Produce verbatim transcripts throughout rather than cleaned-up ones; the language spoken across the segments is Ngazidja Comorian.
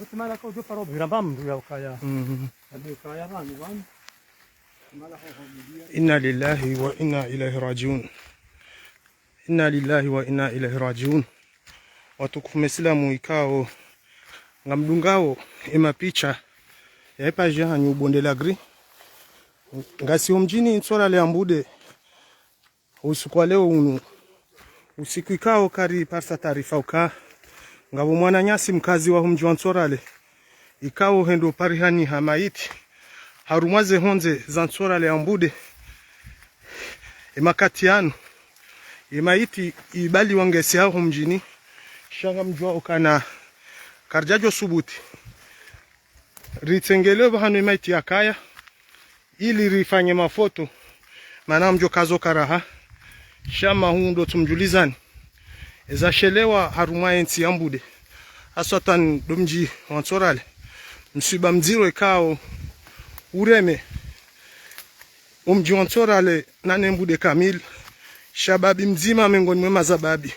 Kuti mara ka udjo paro bwira mba mndru ya ukaya. Mhm. Ade ukaya pvanu, pvanu. Mara ho ho mudia. Inna lillahi wa inna ilaihi rajiun. Inna lillahi wa inna ilaihi rajiun. Watukufu maislamu ikao ngamdungao emapicha ya epaji hanyu Bonde la Gri. Ngasi ho mdjini Ntsorale ya Mbude. Usiku wa leo unu, usiku ikao kariparisa taarifa uka ngapvo mwananyasi mkazi wa ho mdji wa Ntsorale, ikao hendo parihaniha maiti harumwa ze hondze za Ntsorale ya Mbude. Emakati yanu, emaiti ibaliwa ngesi haho mdjini, sha ngamdjuao ukana karidjadjo subuti ritsengeleo pvahanu emaiti yakaya, ili rifanye mafoto, mana mdjo kazo karaha. Sha mahu ndo tsumdjulizani eza shelewa harumwa entsi ya Mbude, haswatan ndo mdji wa Ntsorale. Msiba mdziro ikao ureme omdji wa Ntsorale nane Mbude kamili. Shababi mdzima mengoni mwe mazababi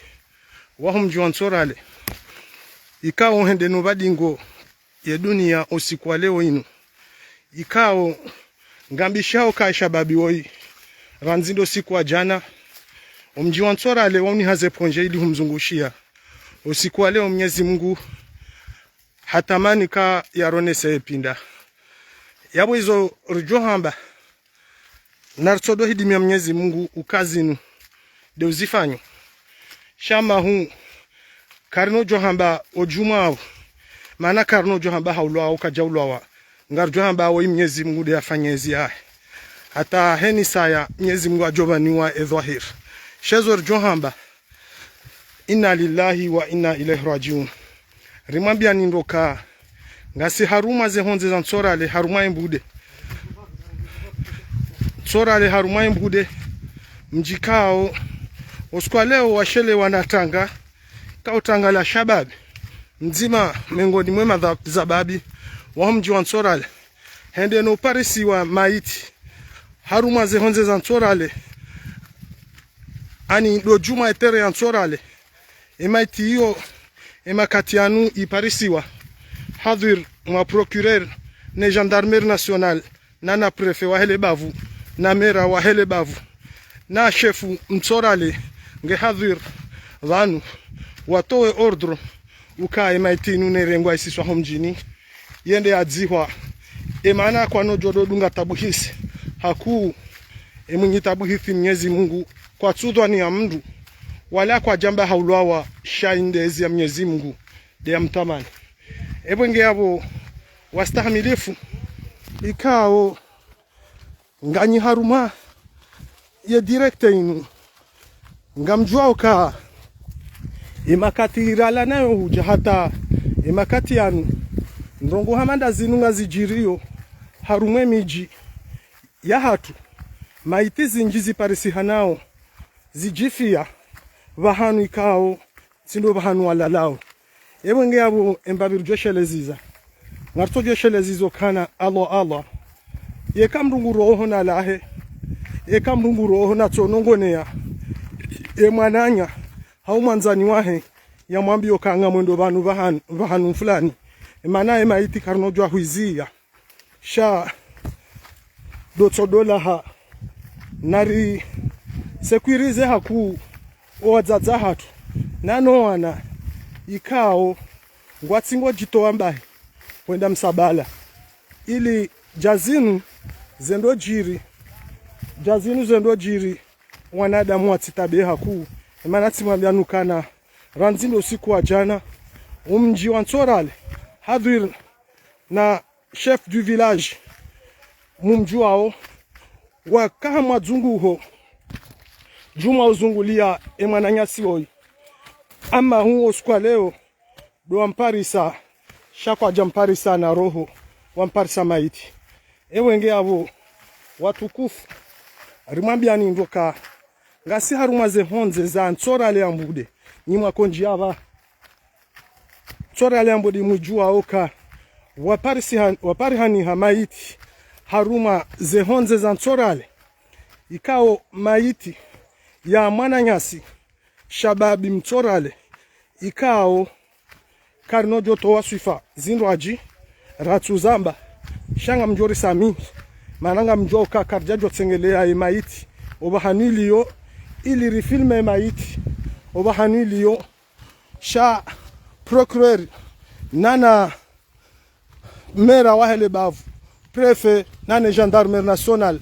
wa ho mdji wa Ntsorale, ikao hende no pvadingo ye dunia usiku wa leo inu. Ikao ngambishao ka shababi woyi, randzi ndo usiku wa djana, omdji wa Ntsorale wauniha ze pvondze ili humzungushia. Usiku wa leo Mnyezi Mungu hatamani ka yaronese epinda. Yapvo izo ridjo hamba, na ritsodo hidimia Mnyezi Mungu uka zinu nde uzifanyo. Sha mahu, karinodjo hamba odjumwa apvo, mana karinodjo hamba haulwawa, ukadja ulwawa. Ngaridjo hamba woyi Mnyezi Mungu nde yafanya ezi yahe. Hata heni saya Mnyezi Mungu adjo pvaniwa edhwahir. Sha ezo ridjo hamba, inna lillahi wa inna ilaihi rajiun. Rimwambiani ndo ka ngasi harumwa ze hondze za Ntsorale, harumwa e Mbude. Ntsorale harumwa e Mbude, mdji ikao usiku wa leo washelewa na tanga, ikao tanga la shababi mdzima mengoni mwe madha-, zababi wa ho mdji wa Ntsorale, hende no parisiwa maiti harumwa ze hondze za Ntsorale, ani ndo djumwa etere ya Ntsorale. Emaiti iyo, emakati yanu iparisiwa hadhwir mwa procureur ne gendarmerie nationale, na na préfet wa hele bavu, na mera wa hele bavu, na shefu Ntsorale nge hadhwir pvanu, watowe ordre uka emaiti inu nerengwa isiswa ho mdjini, yende yadzihwa. Emana kwanodjo do dunga tabuhisi, haku emwinyi tabuhisi Mnyezi Mungu, kwatsudhwani ya mndru, wala kwadjamba haulwawa, sha inde ezi ya Mnyezi Mungu nde yamtamani. Epvo nge yapvo wastahamilifu, ikao nganyi harumwa ye direct inu, ngamdjuao ka emakati irala nayo hudja hata emakati yanu, ndrongo hama nda zinu ngazidjiriyo harumwa emidji yahatru. Maiti zindji ziparisihanao, zidjifia pvahanu ikao tsi ndo pvahanu walalao. Epvo nge yapvo embapvi ridjo sheleziza. Ngaritsodjo sheleziza ukana Allah, Allah. Yeka mndru ngu roho na lahe, yeka mndru ngu roho na tsonongoneya, ye mwananya hau mwandzani wahe yamwambiyo ka ngamwendo pvanu pvahanu, pvahanu fulani, emana emaiti karinodjo hwiziya. Sha ndo tsodo laha, nari sécuriser haku owadzadze hatru, na no wana ikao ngwatsi ngodjitowa mbahi hwenda msabala. Ili dja zinu zendo djiri, dja zinu zendo djiri, wanadamu watsitabe haku. Emana tsimwambiani ukana randzi ndo usiku wa djana, omdji wa Ntsorale, hadhwir na chef du village, mumdjuwao, wakaha mwadzunguho, djumwa uzunguliya emwananyasi woyi. Ama hu osiku wa leo, ndo wamparisa, sha kwadjamparisa na roho, wamparisa maiti. Ewe nge apvo, watukufu, rimwambiani ndo ka, ngasi harumwa ze hondze za Ntsorale ya Mbude, nyi mwakondji apva. Ntsorale ya Mbude mudjuwao ka, waparisiha-, waparihaniha maiti harumwa ze hondze za Ntsorale. Ikao maiti ya mwananyasi, shababi Mntsorale, ikao karinodjo towa swifa zindrwadji, ratsuzamba, sha ngamdjo risamihi, mana ngamdjo ka karidjadjo tsengeleya ye mayiti opvahanu iliyo, ili rifilme ye mayiti opvahanu iliyo, sha procureur, nana mera wahe le bavu, préfet, nane gendarme national,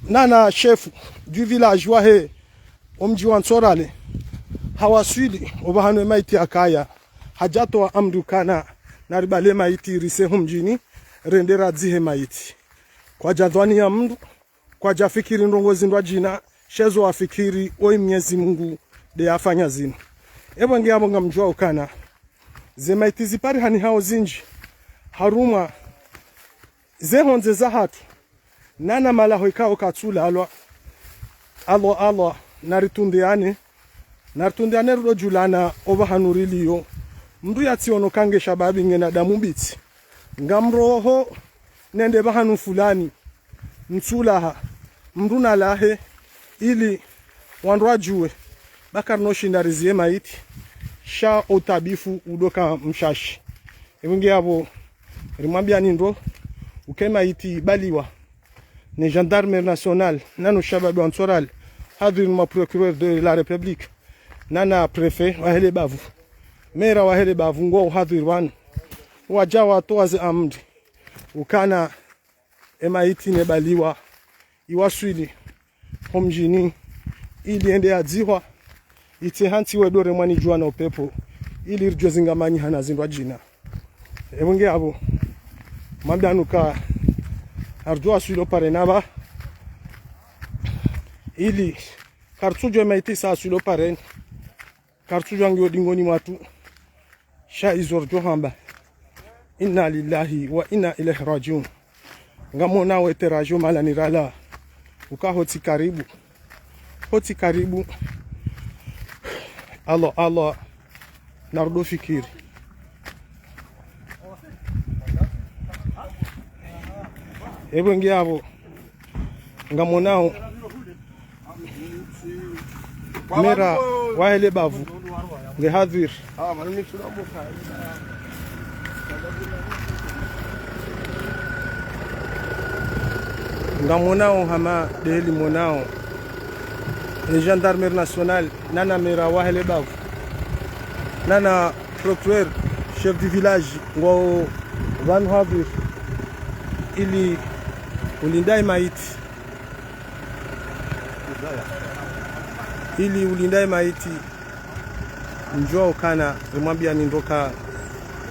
nana chef du village wahe omdji wa Ntsorale, hawaswili opvahanu ye mayiti yakaya, hadjatowa amri ukana naribale mayiti rise homdjini, rende radzihe mayiti. Kwadjadhwaniya mndru, kwadjafikiri ndrongo zindrwadjina, sha ezo wafikiri oyi Mnyezi Mungu nde yafanya zinu. Epvo nge apvo ngamdjuwa ukana ze mayiti ziparihanihao zindji harumwa ze hondze zahatru, nana malaho ikao katsulalwa. Allah, Allah, naritundiane, naritundiane rudo djulana opvahanu riliyo. Mndru yatsiono kange shababi ngena damu bitsi, ngamroho nende pvahanu fulani, ntsulaha, mndru nalahe, ili wandru wadjuwe, ba karinoshinda riziye mayiti, sha utabifu udoka mshashi. Epvo nge apvo, rimwambiyani ndro, uke mayiti ibaliwa ne gendarme national, nano shababi wa Ntsorale, hadhwiri ma procureur de la République, nana préfet wahe le bavu, mera wahe le bavu, ngo uhadhwiri wanu, wadja watowa ze amri ukana e mayiti nebaliwa, iwaswili homdjini, ili yende yadzihwa, itse hantsi wedore mwanidjuwa na upepvo, ili ridjuwe zingamanyiha na zindrwadjina. Epvo nge apvo, mwambiyani uka haridjo waswili opvareni apva, ili karitsudjuwa e mayiti sa aswili opvareni, karitsudjuwa ngiyo dingoni mwatru, sha izo ridjo hamba: Inna lillahi wa inna ilayhi rajiun. Ngamonao e terrain djo mahala nilala, uka hotsi karibu, hotsi karibu. Allah, Allah, narudo fikiri. Epvo nge apvo, ngamonao mera wahe le bavu nge hadhwiri. Ngamonao hama ndeli monao e gendarme national, nana mera wahe le bavu, nana procureur, chef du village, ngwao pvanu hadhwiri, ili ulinda e mayiti, ili ulinda e mayiti. Mdjuwa ukana rimwambiyani ndro ka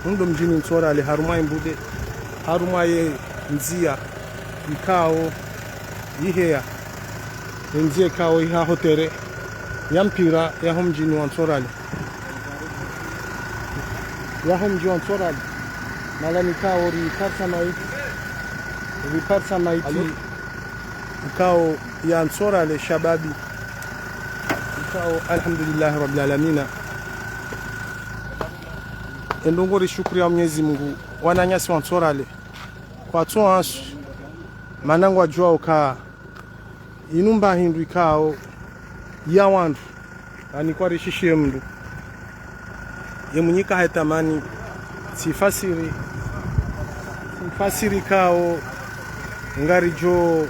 mndru mdjini Ntsorale harumwa imbude, harumwa ye ndziya ikao iheya, ye ndziya ikao iha hotere ya mpira ya homdjini wa Ntsorale, ya homdji wa Ntsorale, mahala nikao riparisa mayiti, riparisa mayiti ikao ya Ntsorale shababi, ikao alhamdulillahi rabbil alamina. E ndrongo rishukuriya Mnyezi Mungu, wananyasi wa Ntsorale, kwatsu ansu, mana ngwadjuwao ka inu mba hindru ikao ya wandru, ani kwarishishiye mndru. Ye mwenyi ka hetamani, tsifasiri, tsifasiri ikao ngaridjo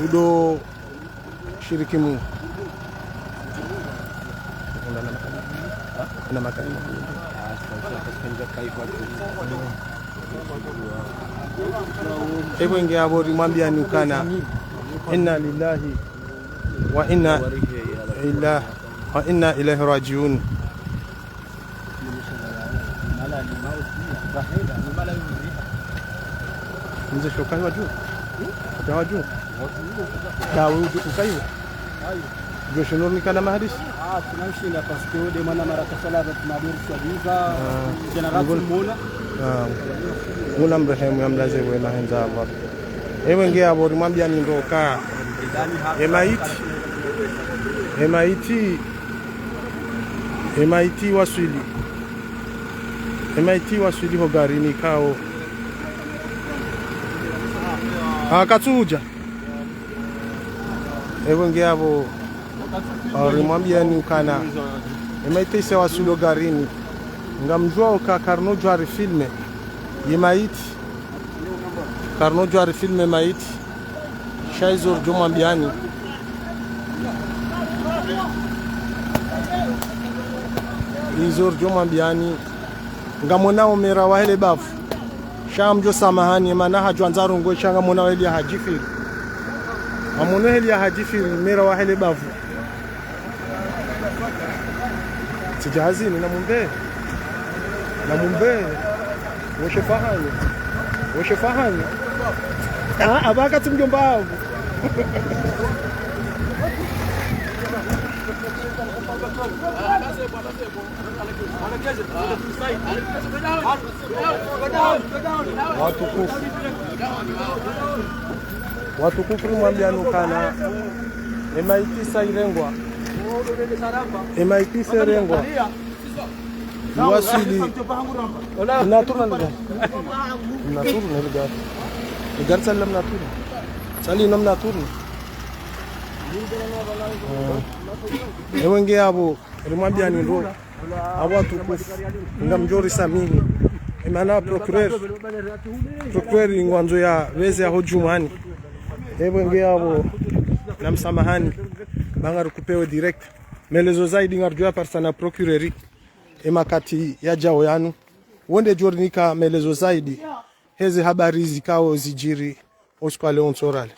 udo shiriki mu. Epvo nge apvo rimwambiyani ukana: Inna lillahi wa inna ila-, wa inna ilayhi rajiun. Mze sho kayi wadju? Kayi wadju? Kawe udju, ukayi? Djo shinu nikana mahadisi? Ah, tsi na ushinda parce que ode mwana mara kasala ba tsi na dori swabiza. Ah, génération ngul-, mona. Ah. Ngula mrehemu ya mlaze we mahendza Allah. Epvo nge apvo rimwambiyani ndro ka e mayiti, e mayiti, e mayiti waswili, e mayiti waswili ho garini ikao. Ah, katsudja. Epvo nge apvo, ah, rimwambiyani ukana e mayiti isa waswili ho garini. Ngamdjuao ka karnodjo rifilme ye maiti. Karnodjo rifilme maiti. Sha izo ridjo mwambiani. Izo ridjo mwambiani. Ngamonao mera wahe le bavu. Sha mdjo samahani, emana hadjo andza rongowe sha ngamonao heli ya hadjifiri. Ngamonao heli ya hadjifiri, mera wahe le bavu. Tsidja hazini, namumbe. Namumbe. Woshe fahani. Woshe fahani. Ah, abaka tsi mdjomba wangu. Watukufu. Watukufu, rimwambiani ukana emaiti isa irengwa. Emaiti isa irengwa. Iwaswili. Mnatourner le gari. Mnatourner le gari. Le gari tsali la mnatourner. Tsali no mnatourner. Eh. Ewe nge apvo, rimwambiani ndo. Apvo watukufu, ngamdjo risamihi. Emana procureur, procureur ngwandzo ya pveze ya ho djumwani. Ewe nge apvo, namsamahani. Ba ngarikupewe direct. Melezo zaidi ngaridjo yaparisa na procureur. Emakati yadjao yanu. Wo nde djo rinika melezo zaidi. Heze habari zikao zidjiri. Oskale onsorale.